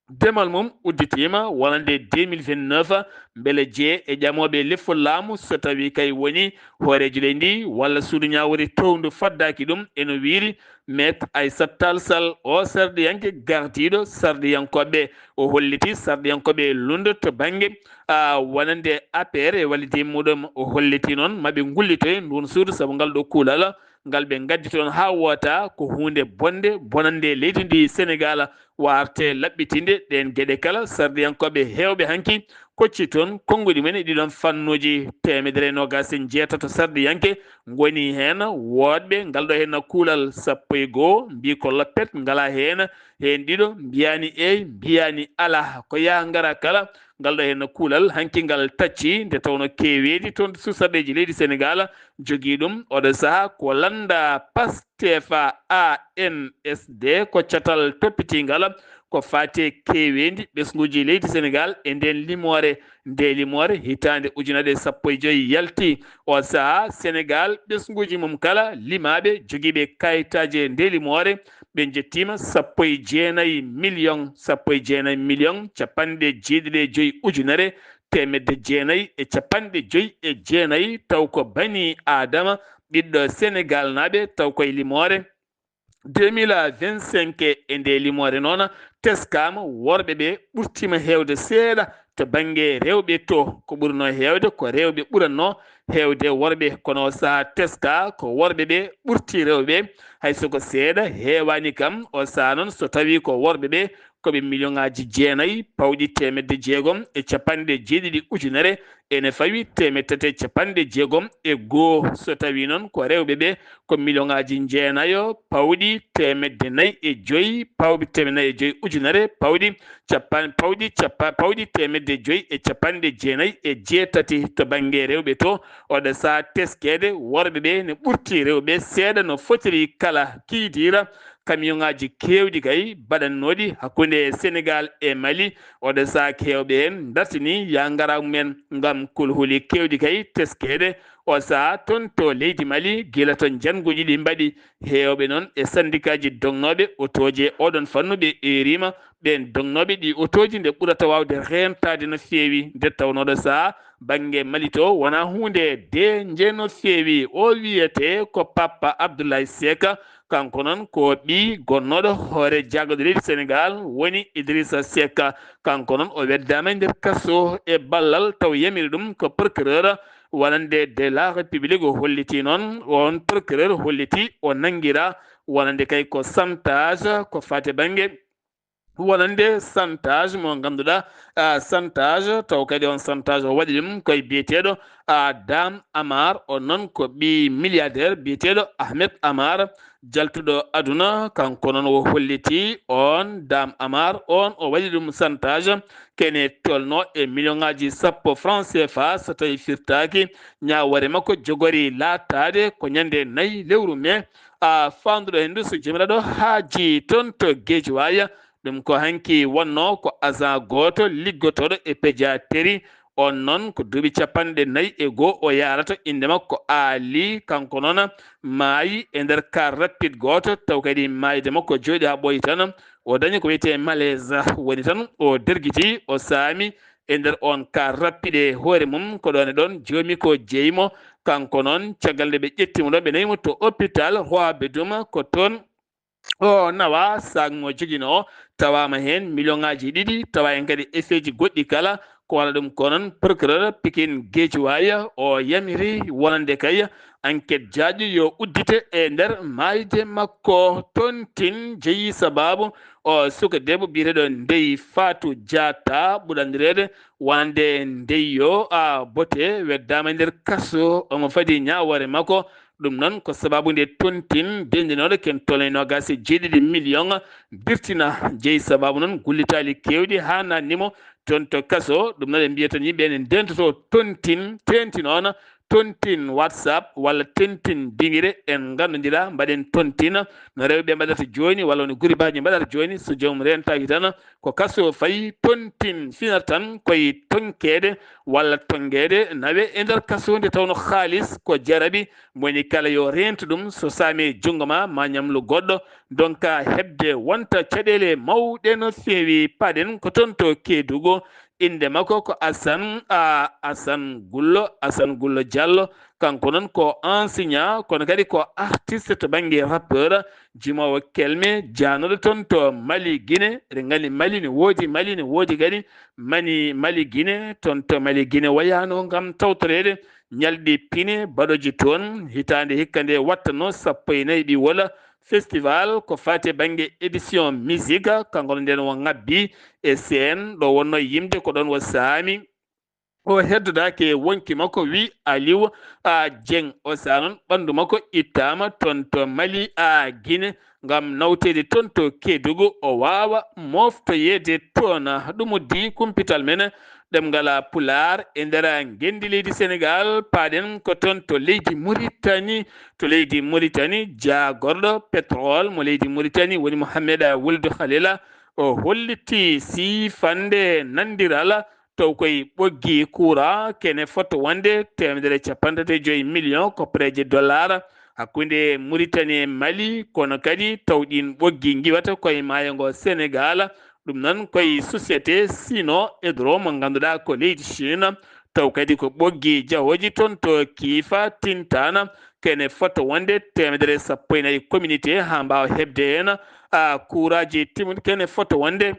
demal mum udditiima wonande deux mille vingt-neuf, mbele jeye e ƴamooɓe lefol laamu, so tawii kay woni hooreejo leydi ndi walla suudu ñaawori towndu faddaaki ɗum, eno wiyri Maître Aissata Tall Sall, o sarɗiyanke gardiiɗo sarɗiyankooɓe. O holliti sarɗiyankooɓe lunndo to bannge, a, wonande A P R e wallidiiɓe muɗum. O holliti noon maɓe ngullitoye nduun suudu, sabu ngal ɗo kuulal ngal ɓe ngaddi toon haa woota ko huunde bonde, bonande leydi ndi Senegaal. Waarte laɓɓitinde ɗeen geɗe kala, sarɗiyankooɓe heewɓe hanki kocci toon konnguɗi mum e ɗiɗon fannuuji. Teemedere e noogaas e jeetato sarɗiyanke ngoni heen, woɗɓe ngal ɗo heen kuulal sappo e goo mbii ko loppet, ngalaa heen, heen ɗiɗo mbiyaani eey, mbiyaani alaa. Ko yaha ngara kala, ngal ɗo heen kuulal hanki ngal tacci, nde tawnoo keeweeɗi toon suudu sarɗiyeeji leydi Senegaal jogii ɗum. Oɗo sahaa ko lannda Pastef A N S D, ko catal toppitiingal ko faati e keeweendi ɓesnguuji leydi Senegaal e ndeen limoore. Nde limoore hitaande ujunere sappo e joy yalti, o sahaa Senegaal ɓesnguuji mum kala limaaɓe jogiiɓe kayitaaji e nde limoore ɓe njettiima sappo e jeenayi miliyoŋ, sappo e jeenayi miliyoŋ capanɗe jeeɗiɗi e joy ujunere teemedde jeenayi e capanɗe joy e jeenayi, taw ko banii Aadama, ɓiɗɗo Senegaal naaɓe, taw koye limoore deux mille vingt-cinq. E nde limoore noon, teskaama worɓe ɓe ɓurtiima heewde seeɗa to bannge rewɓe to. Ko ɓurnoo heewde ko rewɓe ɓurannoo heewde worɓe, kono o sahaa teskaa ko worɓe ɓe ɓurti rewɓe, hay so ko seeɗa heewaani kam. O sahaa noon so tawii ko worɓe ɓe, ko ɓe miliyoŋaaji jeenayi pawɗi teemedde jeegom e capanɗe jeeɗiɗi ujunere, ene fawi teemedde tati e capanɗe jeegom e goo. So tawii noon ko rewɓe ɓe, ko miliyoŋaaji jeenayo pawɗi teemedde nayi e joy, pawɗi teemedde nayi e joy ujunere, pawɗi capan-, pawɗi capa-, pawɗi teemedde joy e capanɗe jeenayi e jeetati to bannge rewɓe to. Oɗo sahaa teskeede worɓe ɓe ne ɓurti rewɓe seeɗa no fotiri kala. Kiidiira kamiyoŋaaji keewɗi kay baɗannooɗi hakkunde Senegaal e Mali. Oɗo sahaa heewɓe heen dartini yaa ngara mumen ngam kulhuli keewɗi kay teskeede o sahaa toon to leydi Mali, gila to njannguuji ɗi mbaɗi. Heewɓe noon e sanndikaaji dognooɓe otooji e oɗon fannu ɓe eeriima. Ɓeen dognooɓe ɗi otooji nde ɓurata waawde reentaade no feewi, nde tawnoo ɗo sahaa bannge Mali to wonaa huunde deeƴnde no feewi. O wiyetee ko Papa Abdoulaye Seck, kanko noon ko ɓiy gonnooɗo hoore jaagorɗe leydi Senegaal, woni Idrissa Seck. Kanko noon o weddaama e nder kaso e ballal taw yamiri ɗum ko procureur wonande de la République. O holliti noon, oon procureur holliti o nanngiraa wonande kay ko santaas ko faati bannge wonande chantage mo ngannduɗaa, ah, chantage, taw kadi on chantage o waɗi ɗum koye biyeteeɗo, ah, Dame Amar, on noon ko ɓii milliardaire biyeteeɗo Ahmed Amar, jaltuɗo aduna. Kanko noon o holliti on Dame Amar, on o waɗi ɗum chantage kene tolno e million ŋaaji sappo franc C F A, so tawi firtaaki, ñaawoore makko jogori laataade ko ñande nayi lewru mai. A faanduɗo heen ndu, so jomiraɗo haaji toon to Guédiawaye, ɗum ko hanki wonno ko agent gooto liggotooɗo e pédiatrie. On noon ko duuɓi capanɗe nayi e goo o yaarata, innde makko Aali. Kanko noon maayi e nder car rapide gooto, taw kadi maayde makko jooɗi haa ɓooyi tan. O dañi ko wiyetee malaise, woni tan o dergiti, o saami e nder on car rapide hoore mum. Ko ɗoon e ɗoon joomi ko jeyi mo. Kanko noon, caggal nde ɓe ƴetti mo ɗo, ɓe nawi mo to hôpital Roi Bedum, ko toon o nawa sac mo joginoo, tawaama heen million ŋaaji ɗiɗi, tawa heen kadi effet ji goɗɗi kala. Ko walla ɗum ko noon procureur Pikine Guédiawaye o yamiri wonande kay enquête jaajɗo yo uddite e nder maayde makko. Toon tin jeyi sababu o suka debbo biyeteeɗo Ndeye Fatou Diatta, ɓuranndireede wonande Ndeye yo a bote, weddaama e nder kaso, omo fadi ñaawoore makko. Ɗum noon ko sababu nde toon tin denndinooɗo ken tolni noogaas e jeeɗiɗi million birtina jeyi sababu noon gullitaali keewɗi haa naatni mo toon to kaso. Ɗum noon en mbiyat tan yimɓe ene ndeentoto toon tin, teenti noon toon tin WhatsApp walla toon tin dingire. En nganndondira, mbaɗen toon tin no rewɓe mbaɗata jooni walla no guribaaji mbaɗata jooni. So joomum reentaaki tan ko kaso fayi. Toon tin finata tan koye tonkeede walla tonngeede, nawe e nder kaso nde tawno haalis ko jarabi. Mo woni kala yo reento ɗum, so saami e junngo ma, ma ñamlu goɗɗo, ndonka heɓde wonta caɗeele mawɗe no feewi. Paɗen ko toon to Keedugu. Innde makko ko Assane, a, Assane Gullo, Assane Gullo Diallo. Kanko noon ko enseignant, kono kadi ko artiste to bannge rappeur, jimoowo kelme, jaanooɗo toon to Mali, Guinée. Eɗen nganndi Mali ne woodi, Mali ne woodi kadi Mali, Mali, Guinée. Toon to Mali, Guinée wayaano ngam tawtoreede ñalɗi pine baɗooji toon. Hitaande hikka nde wattanoo sappo e nayi ɓiwola festival ko faati e bannge édition musique, kanko no ndeen o ŋabbi e scène ɗo wonnoo yimde, ko ɗoon o saami. O heddodaaki e wonki makko, wi Aliou, a, Dieng. O sahaa noon ɓanndu makko ittaama toon to Mali, a, Guinée, ngam nawteede toon to Keedugu, o waawa mooftoyeede toon. Ɗum uddi kumpital men ɗemngal Pulaar e nder ngenndi leydi Senegaal. Paaɗen ko toon to leydi Muritani. To leydi Muritani, jaagorɗo pétrole mo leydi Muritani woni Mohamed Wuld Khalila. O holliti siifannde nanndiral taw koye ɓoggi kuuraa kene fota wonde teemedere e cappanɗe tati e joy million koppareeje dollar hakkunde Muritani e Mali, kono kadi taw ɗiin ɓoggi ngiwata koye maayo ngo Senegaal. Ɗum noon koye société Sino Hydro mo ngannduɗaa ko leydi Chine, taw kadi ko ɓoggi jahooji toon to Kiifa, Tintana, kene fota wonde teemedere e sappo e nayi communauté haa mbaawa heɓde heen, a, kuuraaji timmuɗi, kene fota wonde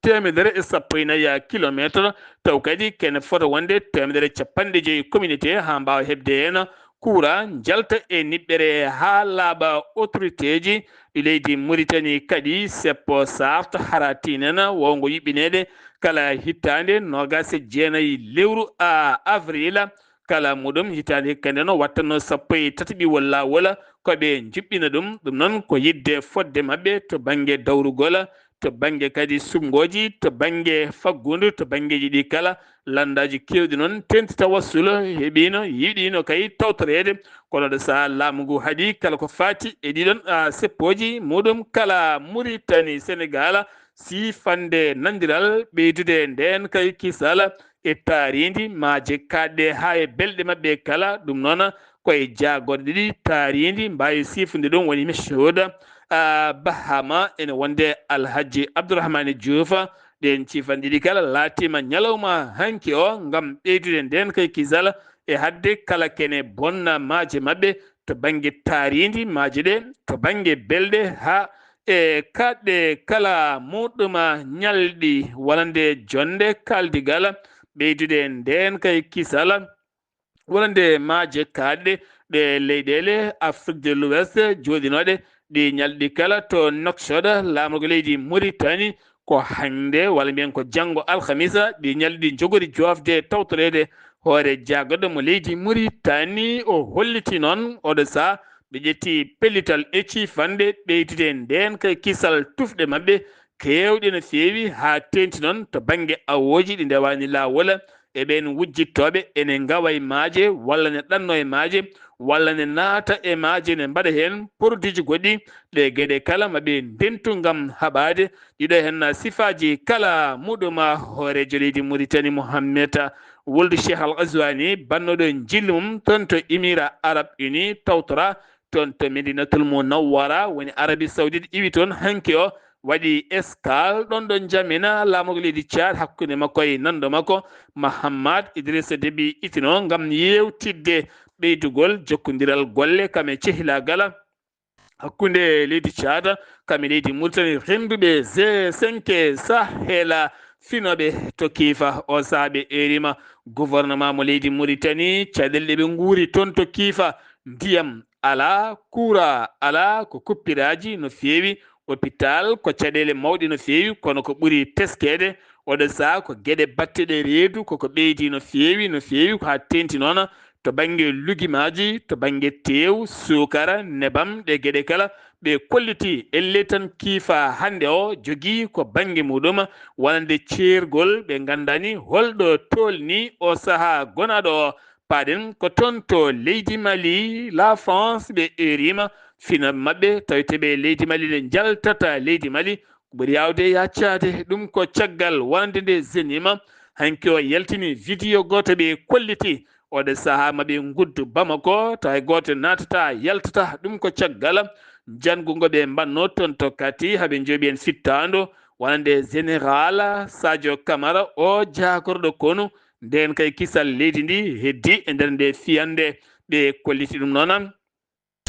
teemedere e sappo e nayi kilometre, taw kadi kene fota wonde teemedere e cappanɗe joy communauté haa mbaawa heɓde heen kuuraa, njalta e niɓɓere haa laaɓa. Autoritéji ɗi leydi Muritani kadi seppo sart hara tinen wawngo yuɓɓineede kala hitaande noogaas e jeenayi lewru, a, avril kala muɗum. Hitaande hikka nde no wattanno sappo e tati ɓiwol laawol ko ɓe njuɓɓina ɗum. Ɗum noon ko yiɗde fotde maɓɓe to bannge dawrugol, to bannge kadi suɓngooji, to bannge faggudu, to banngeeji ɗi kala. Lanndaaji keewɗi noon tenti tawassul heɓiino, yiɗiino kay tawtoreede. Kono ɗo sahaa laamu ngu haɗi kala ko faati e ɗiɗon, a, seppooji muɗum kala Muritani, Senegaal, siifannde nanndiral, ɓeydude ndeen kay kisal e taariindi maaje kaaɗɗe haa e belɗe maɓɓe kala. Ɗum noon koye jaagorɗe ɗiɗi taariindi mbaawi siifude ɗum woni Mechouda, a, Bahama ene wonde Alhaji Abdourahmane Diouf. Ɗeen ciifanɗe ɗiɗi kala laatiima ñalawma hanki o ngam ɓeydude ndeen kay kisal e haɗde kala kene bonna maaje maɓɓe to bannge taariindi maaje ɗe, to bannge belɗe haa e kaaɗɗe kala muɗuma ñalɗi wonande jonnde kaaldigal, ɓeydude ndeen kay kisal wonande maaje kaaɗɗe ɗe leyɗeele Afrique de l'Ouest jooɗinooɗe Ɗi ñalɗi kala to Nouakchott, laamorgo leydi Mauritanie, ko hannde, walla mbiyen ko janngo alhamisa, ɗi ñalɗi njogori joofde tawtoreede hoore jaagoɗɗo mo leydi Mauritanie. O holliti noon oɗo sahaa ɓe ƴetti pellital e ciifanɗe ɓeydude ndeen kay kisal tufɗe maɓɓe keewɗe no feewi, haa teeŋti noon to bannge awooji ɗi ndewaani laawol, e ɓeen wujjittooɓe ene ngawa e maaje, walla ne ɗanno e maaje, walla ne naata e maaje, ne mbaɗa heen porodiiji goɗɗi. Ɗe geɗe kala ma ɓe ndentu ngam haɓaade ɗiɗo heen sifaaji kala muɗuma. Hooreejo leydi Mauritanie, Mohamed Wuld Cheikh Al Ghazouani, bannooɗo njilli mum toon to Émirats Arabes Unis, tawtoraa toon to Medinatul Munawwara, woni Arabie Saoudite, iwi toon hanki o, waɗi escale ɗoon ɗo N'Djamena, laamorgo leydi Tchad, hakkunde makko e nanndo makko Mahamat Idrissa Déby Itno, ngam yeewtidde ɓeydugol jokkondiral golle kam e cehilaagal hakkunde leydi Tchad kam e leydi Mauritanie, rennduɓe G cinq Sahel, finooɓe to Kiifa. O sahaa ɓe eeriima gouvernement mo leydi Mauritanie, caɗeele ɗe ɓe nguuri toon to Kiifa, ndiyam alaa, kuuraa alaa, ko kuppiraaji no feewi, hôpital ko caɗeele mawɗe no feewi, kono ko ɓuri teskeede oɗo sahaa ko geɗe batteɗe reedu, koko ɓeydi no feewi, no feewi, ko haa teeŋti noon to bannge lugimaaji, to bannge teew, suukara, nebam, ɗe geɗe kala ɓe kolliti. Ellee tan Kiifa hannde o jogii ko bannge muɗum wonande ceergol, ɓe nganndaani holɗo tolni o sahaa gonaaɗo o. Paaɗen ko toon to leydi Mali, la France, ɓe eeriima finooɓe maɓɓe, tawi to ɓe leydi Mali nde njaltata leydi Mali, ko ɓuri yaawde yaccaade. Ɗum ko caggal wonande nde Zenima hanki o yaltini video gooto ɓe kolliti. Oɗo sahaa ma ɓe nguddu Bamako, tawa hay gooto naatata, yaltata. Ɗum ko caggal njanngu ngo ɓe mbaɗnoo toon to Kati, haa ɓe njooɓi heen fittaandu wonande Général Sadio Camara, o jaakorɗo konu. Ndeen kay kisal leydi ndi heddi e nder nde fiyannde, ɓe kolliti ɗum noon.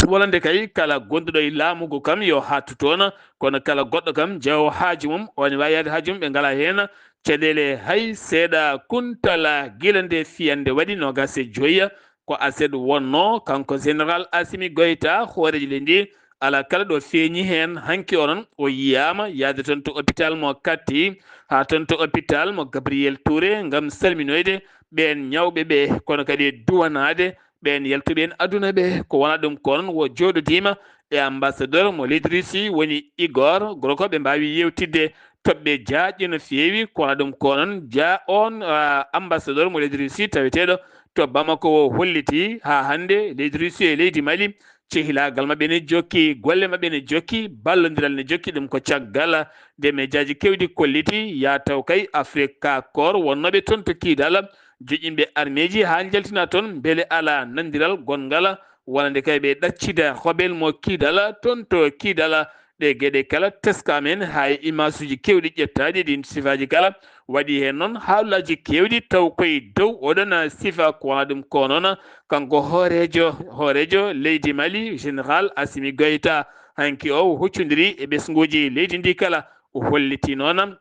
Wonande kay kala gonɗuɗo e laamu ngu kam yo haattu toon, kono kala goɗɗo kam jeewo haaju mum, o ne waawi yaade haaju mum, ɓe ngalaa heen caɗeele hay seeɗa. Kuntal gila nde fiyannde waɗi noogaas e joy, ko aset wonnoo, kanko Général Assimi Goïta, hooreejo leydi ndi, alaa kala ɗo feeñi heen. Hanki o noon, o yiyaama yaade toon to hôpital mo Kati, haa toon to hôpital mo Gabriel Touré, ngam salminoyde ɓeen ñawɓe ɓe, kono kadi e duwanaade ɓeen yaltuɓe en aduna ɓe. Ko wonaa ɗum ko noon, o jooɗodiima e ambassadeur mo leydi Russie, woni Igor, gorko ɓe mbaawi yeewtidde toɓɓe jaajɗe no feewi. Ko wonaa ɗum ko noon, ja-, oon, ah, ambassadeur mo leydi Russie taweteeɗo to Bamako o holliti haa hannde leydi Russie e leydi Mali, cehilaagal maɓɓe ne jokki, golle maɓɓe ne jokki, ballondiral ne jokki. Ɗum ko caggal nde mejaaji keewɗi kolliti, yaa taw kay Afrika Koor wonnooɓe toon to Kidal, joƴƴinɓe armeeji haa njaltina toon, mbele alaa nanndiral gonngal, wonande kay ɓe ɗaccida hobel mo Kidal, toon to Kidal. Ɗe geɗe kala teskaama heen, haa e imaasuuji keewɗi ƴettaaɗi, ɗiin sifaaji kala. Waɗi heen noon haalaaji keewɗi, taw koye dow oɗon sifa. Ko wonaa ɗum ko noon, kanko hooreejo, hooreejo leydi Mali, Général Assimi Goïta, hanki o huccondiri e ɓesnguuji leydi ndi kala. O holliti noon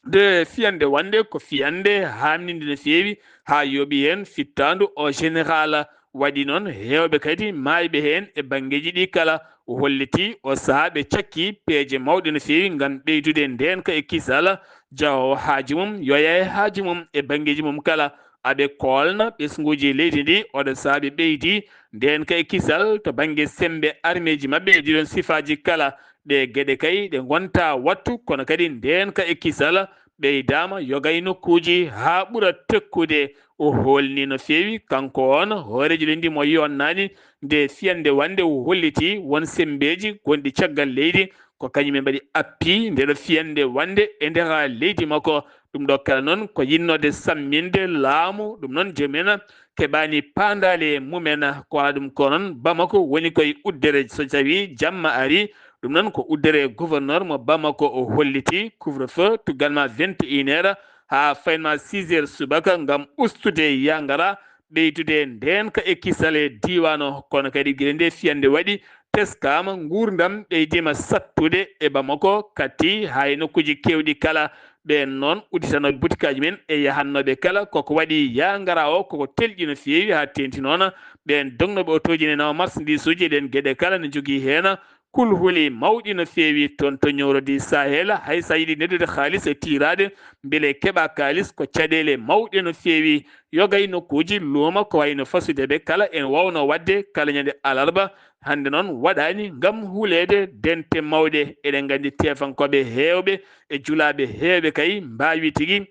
nde fiyannde wonde ko fiyannde haamninde no feewi, haa yooɓi heen fittaandu o général. Waɗi noon heewɓe kadi maayɓe heen e banngeeji ɗi kala. O holliti o sahaa ɓe cakki peeje mawɗe no feewi ngam ɓeydude ndeenka e kisal, jahoowo haaju mum yoya e haaju mum e banngeeji mum kala. Aɓe koolna ɓesnguuji leydi ndi, oɗo sahaa ɓe ɓeydi ndeenka e kisal to bannge semmbe armeeji maɓɓe e ɗiɗon sifaaji kala. Ɗe geɗe kay ɗe ngonta wattu, kono kadi ndeenka e kisal ɓeydaama yoga e nokkuuji haa ɓura tekkude. O hoolni no feewi, kanko on hooreejo leydi mo yonnaani nde fiyannde wonde, o holliti won semmbeeji gonɗi caggal leydi, ko kañum en mbaɗi appi ndeɗo fiyannde wonde e nder leydi makko. Ɗum ɗo kala noon ko yinnode samminde laamu. Ɗum noon jomumen keɓaani paandaale mumen. Ko wonaa ɗum ko noon, Bamako woni koye uddere, so tawii jamma ari. Ɗum noon ko uddere gouverneur mo Bamako o holliti, couvre-feu tuggal ma vingt et une heures haa fayin ma six heures subaka ngam ustude yangara, ɓeydude ndeenka e kisal e diiwaan o. Kono kadi gila nde fiyannde waɗi, teskaama, nguurndam ɓeydiima sattude e Bamako, Kati, haa e nokkuuji keewɗi kala. Ɓeen noon udditanooɓe butikaaji men e yahannooɓe kala, koko waɗi yaa ngara o koko telƴi no feewi, haa teeŋti noon ɓeen dognooɓe otooji ne nawa marsandiisuuji e ɗeen geɗe kala ne njogii heen kulhuli mawɗi no feewi toon to ñowrodi Sahel. Hay so a yiɗi neddude haalis e tiiraade mbele keɓa kaalis, ko caɗeele mawɗe no feewi. Yogay nokkuuji luuma ko wayno fasude ɓe kala en wawno waɗde kala ñande alarba. Hannde noon waɗaani ngam huleede dente mawɗe. Eɗen nganndi teefankooɓe heewɓe e julaaɓe heewɓe kay mbaawi tigi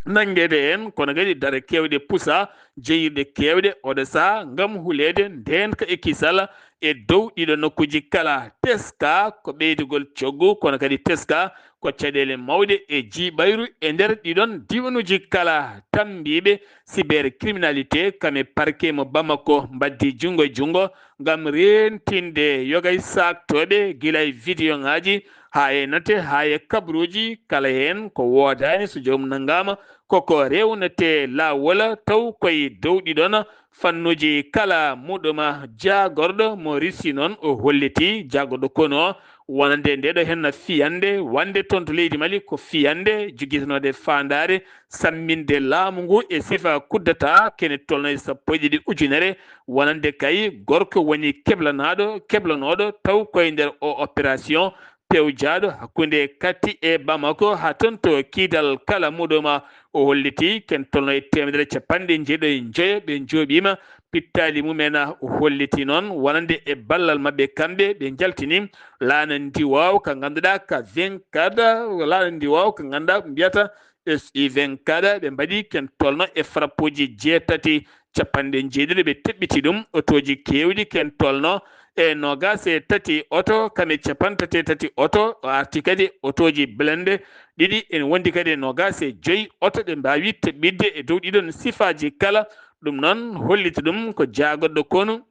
nanngeede heen, kono kadi dare keewɗe pusa, jeyirɗe keewɗe oɗo sahaa ngam huleede ndeenka e kisal e dow ɗiɗo nokkuuji kala. Teska ko ɓeydugol coggu, kono kadi teska ko caɗeele mawɗe e jiiɓayru e nder ɗiɗon diiwanuuji kala. Tammbiiɓe cybercriminalité kam e parquet mo Bamako mbaddii junngo e junngo ngam reentinde yogay saaktooɓe gila e vidéo ŋaaji haa e nate, haa e kabruuji kala heen ko woodaani so joomum nanngaama koko rewnetee laawol taw koye dow ɗiɗon fannuuji kala. Muɗum jaagorɗo mo Risi noon o hollitii, jaagorɗo konu o wonande ndeɗo henna fiyannde wonde toon to leydi Mali ko fiyannde jogitanoode faandaare samminde laamu ngu e sifa kuddata kene tolno e sappo e ɗiɗi ujunere, wonande kay gorko woni keblanaaɗo, keblanooɗo taw koye nder o opération pewjaaɗo hakkunde Kati e Bamako haa toon to Kidal. Kala muɗum o hollitii ken tolno e teemedere e capanɗe njeeɗo e njoyo ɓe njooɓiima pittaali mumen. O hollitii noon wonande e ballal maɓɓe kamɓe ɓe njaltini laana ndiwaaw ka ngannduɗaa ka vingt-quatre, laana ndiwaaw ka ngannduɗaa mbiyata S I vingt-quatre, ɓe mbaɗi ken tolno e frappuuji jeetati capanɗe njeeɗiɗo ɓe teɓɓiti ɗum, otooji keewɗi ken tolno e noogaas e tati oto, kam e capanɗe tati e tati oto, o arti kadi otooji blende ɗiɗi, ene wondi kadi e noogaas e joyi oto ɗe mbaawi teɓɓitde e dow ɗiɗon sifaaji kala. Ɗum noon holliti ɗum ko jaagorɗo konu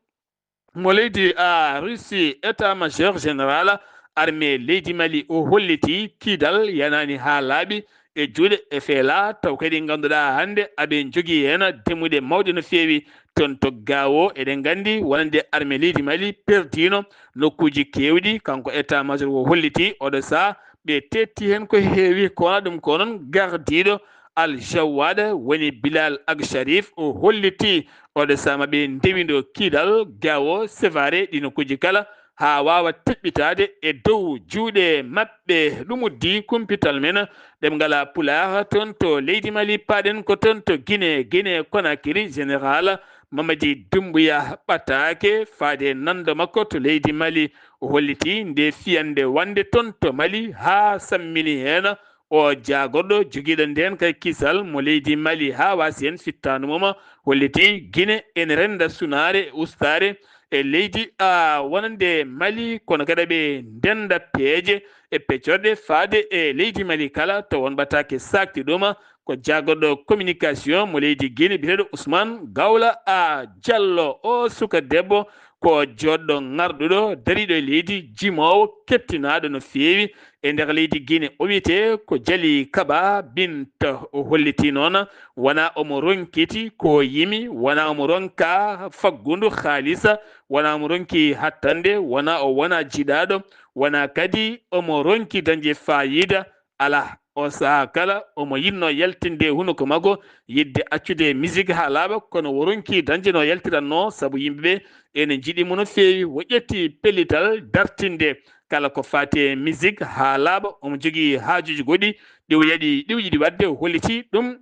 mo leydi a Russie, état major général armée leydi Mali, o holliti Kidal yanaani haa laaɓi e juuɗe F L A, taw kadi ngannduɗaa hannde aɓe njogii heen demuɗe mawɗe no feewi toon to Gao. Eɗen nganndi wonande armée leydi Mali perdiino nokkuuji keewɗi, kanko état major o holliti oɗo sahaa ɓe teetti heen ko heewi, ko wonaa ɗum ko noon gardiiɗo Al Jawad woni Bilal Ag Sharif, o holliti oɗo sahaa maɓɓe ndewindo Kidal, Gao, Sevare, ɗi nokkuuji kala haa waawa teɓɓitaade e dow juuɗe maɓɓe. Ɗum uddi kumpital men ɗemngal Pulaar toon to leydi Mali, paaɗen ko toon to Guinée, Guinée Conakry, général Mamadi Doumbouya ɓataake faade nanndo makko to leydi Mali. O holliti nde fiyannde wonde toon to Mali haa sammini heen o jaagorɗo jogiiɗo ndeen kay kisal mo leydi Mali haa waasi heen fittaandu mum. Holliti Guinée ene rennda sunaare e ustaare e leydi a wonande Mali, kono kadi ɓe ndennda peeje e peccorɗe faade e leydi Mali kala, to won ɓataake saakti ɗum. Ko jaagorɗo communication mo leydi Guinée biyeteeɗo Ousmane Gawla a Diallo. O suka debbo ko jooɗɗo ŋarɗuɗo, dariiɗo e leydi, jimoowo, keptinaaɗo no feewi e nder leydi Guinée. O wiyetee ko Jali Kaba Binta. O holliti noon wonaa omo ronkiti ko yimi, wonaa omo ronka faggundu haalisa, wonaa omo ronki hattande, wonaa o wonaa jiɗaaɗo, wonaa kadi omo ronki dañde faayiida. Alaa, oo sahaa kala omo yiɗno yaltinde hunuko makko, yiɗde accude misik haa laaɓa, kono o ronki dañde no yaltiranno, sabu yimɓe ɓe ene njiɗi mo no feewi. O ƴetti pellital dartinde kala ko faati e misik haa laaɓa. Omo jogii haajuuji goɗɗi ɗi o yaɗi, ɗi o yiɗi waɗde, o holliti ɗum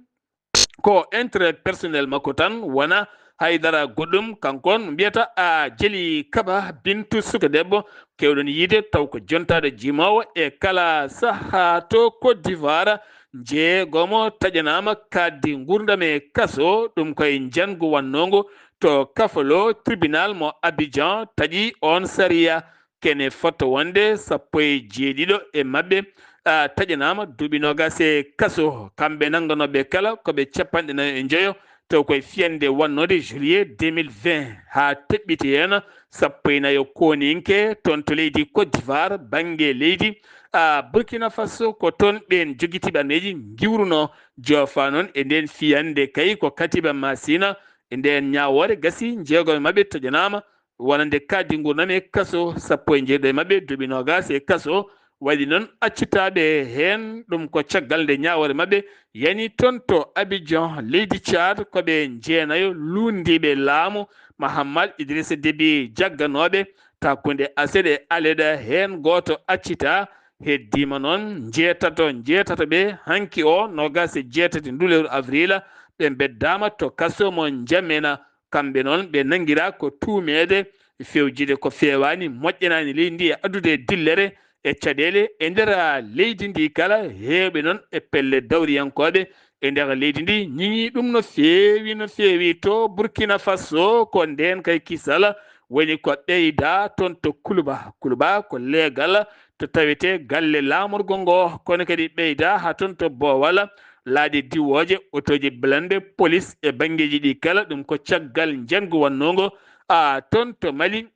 ko intérêt personnel makko tan, wonaa hay dara goɗɗum. Kanko on mbiyata a Jeli Kaba Bintu, suka debbo keewɗon yiide taw ko jontaaɗo jimoowo e kala sahaa to Côte d'Ivoire. Jeegomo taƴanaama kaaɗdi nguurndam e kaso, ɗum koye njanngu wannoongu to Kafalo, tribunal mo Abidjan taƴi on sariya. Kene fota wonde sappo e jeeɗiɗo e maɓɓe, a, taƴanaama duuɓi noogaas e kaso. Kamɓe nannganooɓe kala ko ɓe capanɗe nayo e njoyo, taw koye fiyannde wannoode juillet deux mille vingt, haa teɓɓiti heen sappo e nayo kooninke toon to leydi Côte d'Ivoire, bannge leydi, a, Burkina Faso. Ko toon ɓeen jogitiiɓe armeeji ngiwruno, joofa noon e ndeen fiyannde kay ko Katiba Masina. E ndeen ñaawoore gasi, jeegomo e maɓɓe taƴanaama wonande kaaɗdi nguurndam e kaso, sappo e jeeɗiɗo e maɓɓe duuɓi noogaas e kaso. Waɗi noon accitaaɓe heen, ɗum ko caggal nde ñaawoore maɓɓe yani toon to Abidjan, leydi Tchad, ko ɓe jeenayo luulndiiɓe laamu Mahamat Idrissa Déby jagganooɓe Hakkunde aset e aleda heen gooto accitaa. Heddiima noon njeetato, njeetato ɓe hanki o noogaas e jeetati ndu lewru avril, ɓe mbeddaama to kaso mo Njamena. Kamɓe noon ɓe nanngiraa ko tuumeede fewjide ko feewaani, moƴƴanaani leydi ndi e addude dillere e caɗeele e nder leydi ndi kala. Heewɓe noon e pelle dawriyankooɓe e nder leydi ndi ñiŋii ɗum no feewi, no feewi. To Burkina Faso ko ndeen kay kisal woni ko ɓeydaa toon to Kuluba. Kuluba ko leegal to tawetee galle laamorgo ngo, kono kadi ɓeydaa haa toon to Boowal, laaɗe diwooje, otooji blende, polis e banngeeji ɗi kala. Ɗum ko caggal njanngu wannungo a toon to Mali,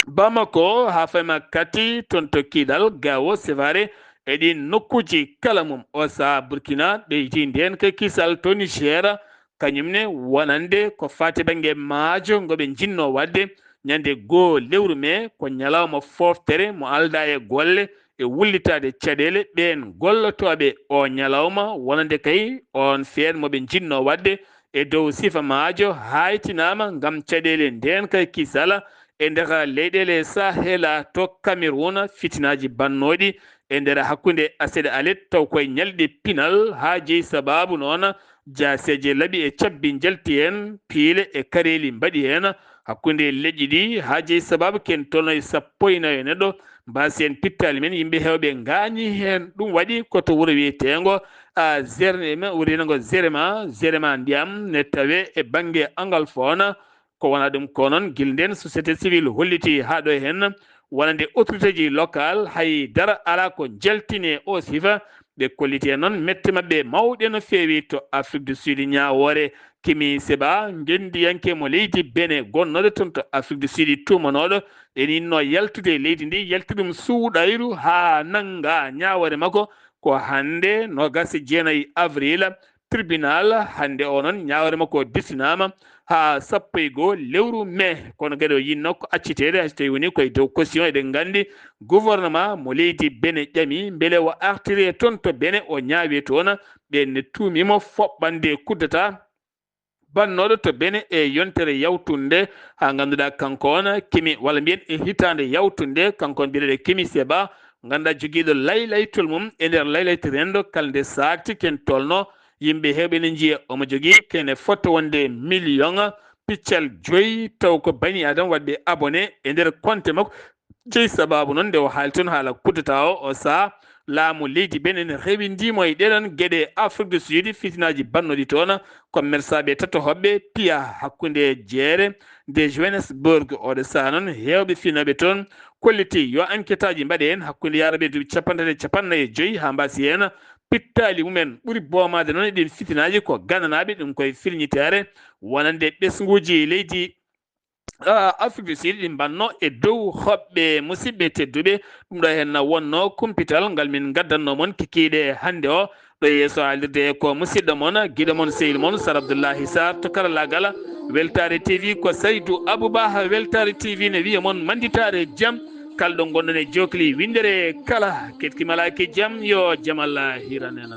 Bamako, haa fayma kadi toon to Kidal, Gao, Sevare, e ɗiin nokkuuji kala mum. O sahaa Burkina ɓeydii ndeen ka kisal to Niger, kañum ne wonande ko faati bannge maajo ngo ɓe njinnoo waɗde ñande goo lewru mee, ko ñalawma fooftere mo aldaa e golle e wullitaade caɗeele ɓeen gollotooɓe oo ñalawma, wonande kay oon feen mo ɓe njinnoo waɗde e dow sifa maajo haaytinaama ngam caɗeele ndeen kay kisal e nder leyɗeele Sahela to Cameroun, fitinaaji bannooɗi e nder hakkunde aset e alet, taw koye ñalɗi pinal, haa jeyi sabaabu noon jaaseeje laɓi e cabbi njalti heen, piile e kareeli mbaɗi heen hakkunde leƴƴi ɗi, haa jeyi sabaabu ken tolno e sappo e nayo neɗɗo mbaasi heen pittaali men, yimɓe heewɓe ngaañi heen. Ɗum waɗi ko to wuro wiyeteengo a Zerema, wuro wiyeteengo Zerema, Zerema ndiyam ne tawee e bannge Angalfoona. Ko wonaa ɗum ko noon, gila ndeen société civile hollitii haa ɗo heen, wonande autorité ji local, hay dara alaa ko njaltini e o sifa. Ɓe kolliti heen noon mette maɓɓe mawɗe no feewi to Afrique du Sud. Ñaawoore Kemi Seba, ngenndiyanke mo leydi Bene gonnooɗo toon to Afrique du Sud, tuumanooɗo ene yinnoo yaltude e leydi ndi, yalti ɗum suuɗayru haa nannga ñaawoore makko. Ko hannde noogaas e jeenayi avril, tribunal hannde o noon ñaawre makko distinaama haa sappo e goo lewru mee. Kono kadi o yinnoo ko acciteede, hay so tawii woni koye dow caution. Eɗen nganndi gouvernement mo leydi Bene ƴami mbele o artiri e toon to Bene, o ñaawi toon. Ɓeen ne tuumi mo foɓɓande coup d'État bannooɗo to Bene e yontere yawtunde, haa ngannduɗaa kanko on Kemi, walla mbiyen e hitaande yawtunde, kanko on mbiyeteeɗo Kemi Seba, ngannduɗaa jogiiɗo laylaytol mum e nder laylayti renndo, kala nde saakti ken tolno, yimɓe heewɓe ne njiya omo jogii kene fotto wonde million piccal joyi, taw ko bani Adama waɗɓe abonné e nder compte makko. Jeyi sabaabu noon nde o haali toon haala coup d'État o, o sahaa laamu leydi Benin rewindiimo e ɗeɗon geɗe Afrique du Sud, fitinaaji bannooɗi toon, commerçaaɓe tato hoɓɓe piya hakkunde jeere nde Johannesburg. Oɗo sahaa noon heewɓe finooɓe toon kolliti yo enquêtaaji mbaɗe heen hakkunde yaarooɓe duuɓi capanɗe tati e capanɗe nayi e joyi haa mbaasi heen pittaali mumen. Ɓuri boomaade noon e ɗiin fitinaaji ko gandanaaɓe, ɗum koye filñitaare wonande ɓesnguuji leydi ah, Afrique du Sud ɗi mbanno e dow hoɓɓe. Musidɓe tedduɓe, ɗum ɗo heen na wonno kumpital ngal min ngaddannoo mon kikiiɗe hannde o. Ɗo yeeso haalirde ko musidɗo mon, giɗo mon, sehil mon, Sar Abdullahi Sarr to karallaagal. Weltaare T V ko Saydu Abouba. Weltaare T V ne wiya mon mannditaare jam. Kala ɗo ngonɗon e jookli winndere kala, keɗki malaaki jam, yo jam Allah hiran en.